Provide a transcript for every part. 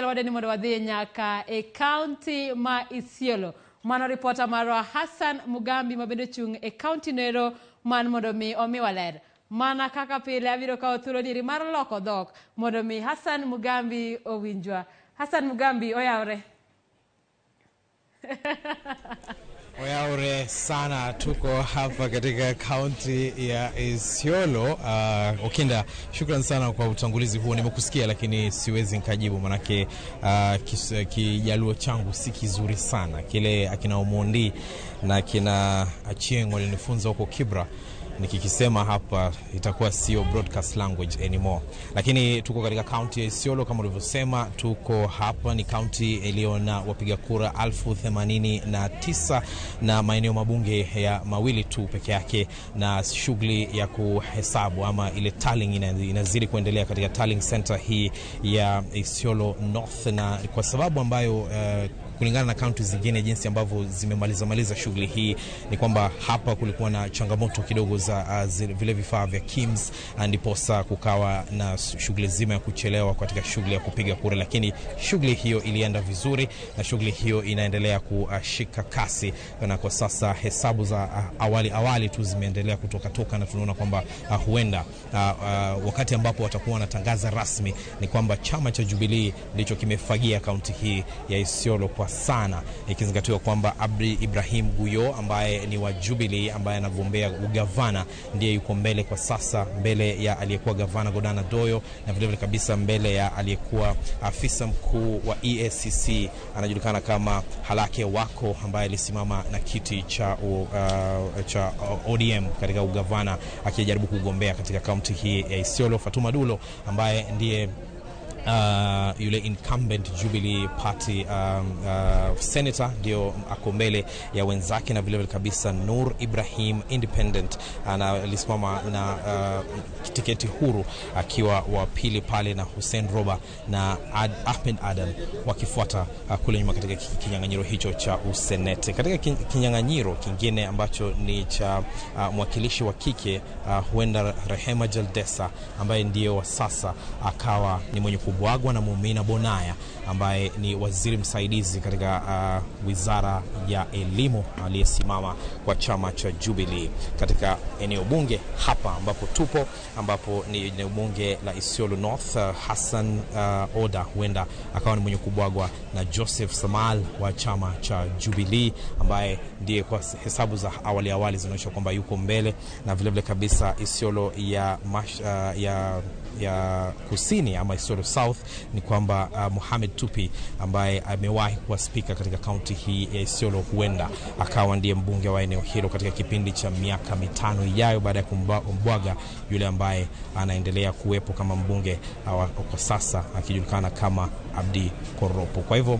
ode ni mondo wadhi nyaka e kaunti ma Isiolo. Mano ripota marwa Hassan Mugambi ma bende ochung' e kaunti nero man mondo mi omiwa ler. Mana kaka pile abiro kawo thuolo ni mar loko dhok mondo mi Hassan Mugambi owinjwa. Hassan Mugambi, oyawre. Oyaure sana, tuko hapa katika kaunti ya Isiolo. Okinda, shukran sana kwa utangulizi huo, nimekusikia lakini siwezi nikajibu manake Kijaluo changu si kizuri sana. Kile akina Omondi na akina Achieng walinifunza huko Kibra, nikikisema hapa itakuwa sio broadcast language anymore. Lakini tuko katika kaunti ya Isiolo kama ulivyosema, tuko hapa, ni kaunti iliyo na wapiga kura 89,000 na maeneo mabunge ya mawili tu peke yake, na shughuli ya kuhesabu ama ile tallying inazidi kuendelea katika tallying center hii ya Isiolo North, na kwa sababu ambayo kulingana na kaunti zingine jinsi ambavyo zimemaliza shughuli hii ni kwamba hapa kulikuwa na changamoto kidogo za vile vifaa vya KIMS, ndiposa kukawa na shughuli zima ya kuchelewa katika shughuli ya kupiga kura, lakini shughuli hiyo ilienda vizuri na shughuli hiyo inaendelea kushika kasi, na kwa sasa hesabu za awali tu zimeendelea kutoka na tunaona kwamba huenda wakati ambapo watakuwa wanatangaza rasmi ni kwamba chama cha Jubilee ndicho kimefagia kaunti hii ya Isiolo kwa sana, ikizingatiwa kwamba Abdi Ibrahim Guyo ambaye ni wa Jubilee ambaye anagombea ugavana ndiye yuko mbele kwa sasa, mbele ya aliyekuwa gavana Godana Doyo na vilevile kabisa mbele ya aliyekuwa afisa mkuu wa EACC anajulikana kama Halake Wako ambaye alisimama na kiti cha ODM katika ugavana akijaribu kugombea katika kaunti hii ya Isiolo. Fatuma Dulo ambaye ndiye yule incumbent Jubilee Party senator ndio ako mbele ya wenzake, na vilevile kabisa Nur Ibrahim independent analisimama na tiketi huru akiwa wa pili pale, na Hussein Roba na Ahmed Adam wakifuata kule nyuma katika kinyang'anyiro hicho cha usenete. Katika kinyang'anyiro kingine ambacho ni cha mwakilishi wa kike huenda Rehema Jaldesa ambaye ndiyo wa sasa akawa ni mwenye kubwagwa na Mumina Bonaya ambaye ni waziri msaidizi katika wizara ya elimu aliyesimama kwa chama cha Jubilee katika eneo bunge hapa ambapo tupo, ambapo ni eneo bunge la Isiolo North. Hassan Oda huenda akawa ni mwenye kubwagwa na Joseph Samal wa chama cha Jubilee ambaye ndiye kwa hesabu za awali zinaonyesha kwamba yuko mbele, na vilevile kabisa Isiolo ya kusini ama Isiolo South ni kwamba Mohamed Tupi ambaye amewahi kuwa spika katika kaunti hii ya Isiolo huenda akawa ndiye mbunge wa eneo hilo katika kipindi cha miaka 5 ijayo baada ya kumbwaga yule ambaye anaendelea kuwepo kama mbunge kwa sasa akijulikana kama Abdi Koropo. Kwa hivyo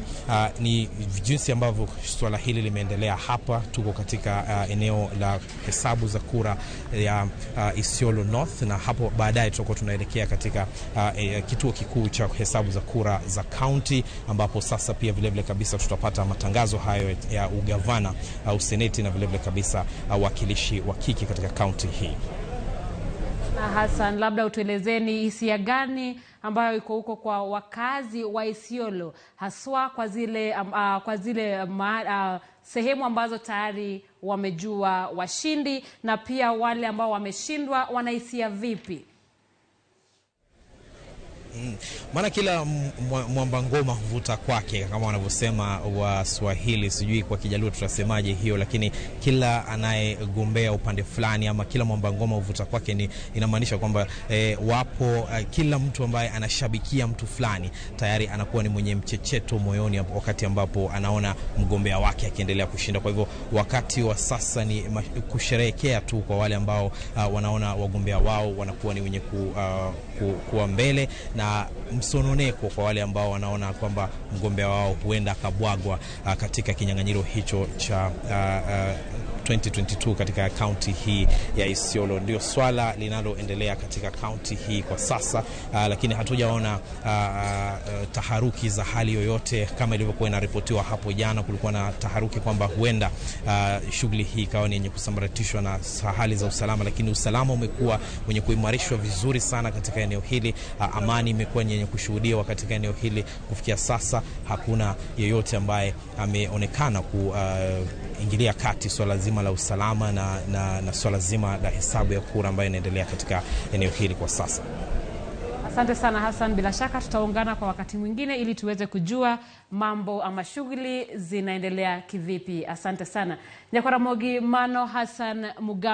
ni jinsi ambavyo swala hili limeendelea hapa. Tuko katika eneo la hesabu za kura ya Isiolo North, na hapo baadaye tutakuwa tunaelekea katika kituo kikuu cha hesabu za kura za county, ambapo sasa pia vilevile kabisa tutapata matangazo hayo ya ugavana, useneti na vilevile kabisa wakilishi wa kike katika county hii. Na Hassan, labda utuelezeni hisia gani ambayo iko huko kwa wakazi wa Isiolo, haswa kwa zile sehemu ambazo tayari wamejua washindi, na pia wale ambao wameshindwa wanahisia vipi? Maana kila mwamba ngoma huvuta kwake kama wanavyosema Waswahili, sijui kwa Kijaluo tutasemaje hiyo, lakini kila anayegombea upande fulani ama kila mwamba ngoma huvuta kwake ni inamaanisha kwamba wapo kila mtu ambaye anashabikia mtu fulani tayari anakuwa ni mwenye mchecheto moyoni wakati ambapo anaona mgombea wake akiendelea kushinda. Kwa hivyo wakati wa sasa ni kusherehekea tu kwa wale ambao wanaona wagombea wao wanakuwa ni wenye kuwa mbele, na msononeko kwa wale ambao wanaona kwamba mgombea wao huenda akabwagwa katika kinyang'anyiro hicho cha 2022 katika kaunti hii ya Isiolo. Ndio swala linaloendelea katika kaunti hii kwa sasa, lakini hatujaona taharuki za hali yoyote kama ilivyokuwa inaripotiwa hapo jana. Kulikuwa na taharuki kwamba huenda shughuli hii ikawa ni yenye kusambaratishwa na hali za usalama, lakini usalama umekuwa wenye kuimarishwa vizuri sana katika eneo hili. Amani imekuwa ni yenye kushuhudiwa katika eneo hili. Kufikia sasa hakuna yeyote ambaye ameonekana kuingilia kati swala zima la usalama na swala zima la hesabu ya kura ambayo inaendelea katika eneo hili kwa sasa. Asante sana Hassan, bila shaka tutaungana kwa wakati mwingine ili tuweze kujua mambo ama shughuli zinaendelea kivipi. Asante sana Nyakwaramogi Mano Hassan Mugambi.